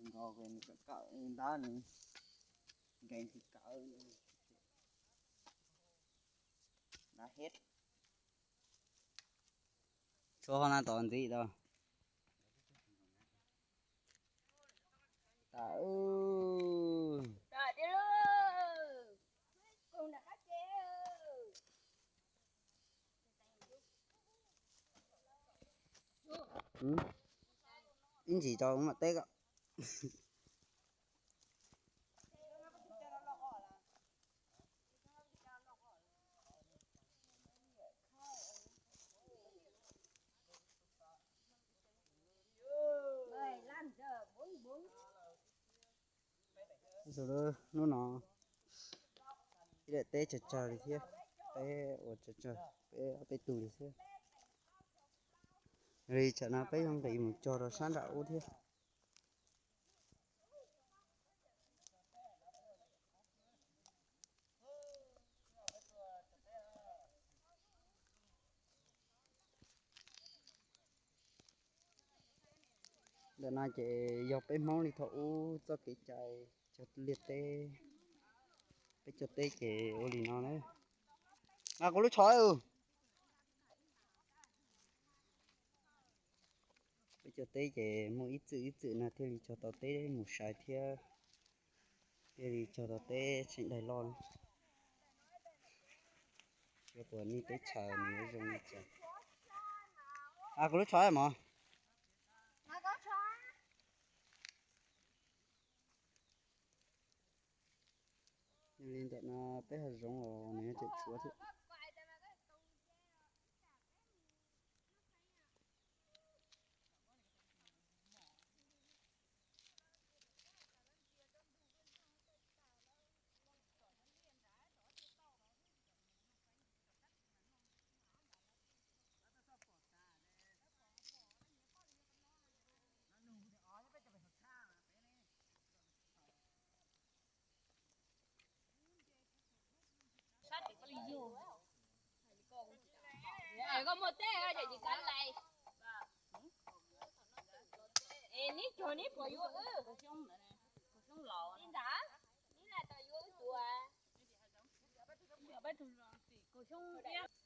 Nkaus nws kawm ntab nws nkees tsis kawm ntab hib. Tshuav qhov no tom ntxiv tau. Tas. Ib ntsis tau mam teb kom. Hnub no ib daim teb tsawg tsawg li thiab, peb ua tsawg tsawg peb ob peb tug li thiab. Li tsam no peb yuav nqis mus cog rau sab nram ub thiab. Ntawm no ces yog peb Hmoob li thaum ub txoj kev cai cog liaj teb. Peb cog teb ces ua li no na. Mas kuv lub tsho. Peb cog teb ces muaj ib txwm ib txwm no thiaj li cog tau teb mus sai thiab, thiaj li cog tau teb tseem daig loj. Tsis paub nej teb chaws nws zoo li cas. A, kuv lub tsho mog. Yog li ntawm no peb hav zoov los nws tseem tshuav thiab. Koj muaj teb ces tsis kav lais. Es neb cog neb puas yuav wb? Li ntawd, neb lam tau yuav wb tus.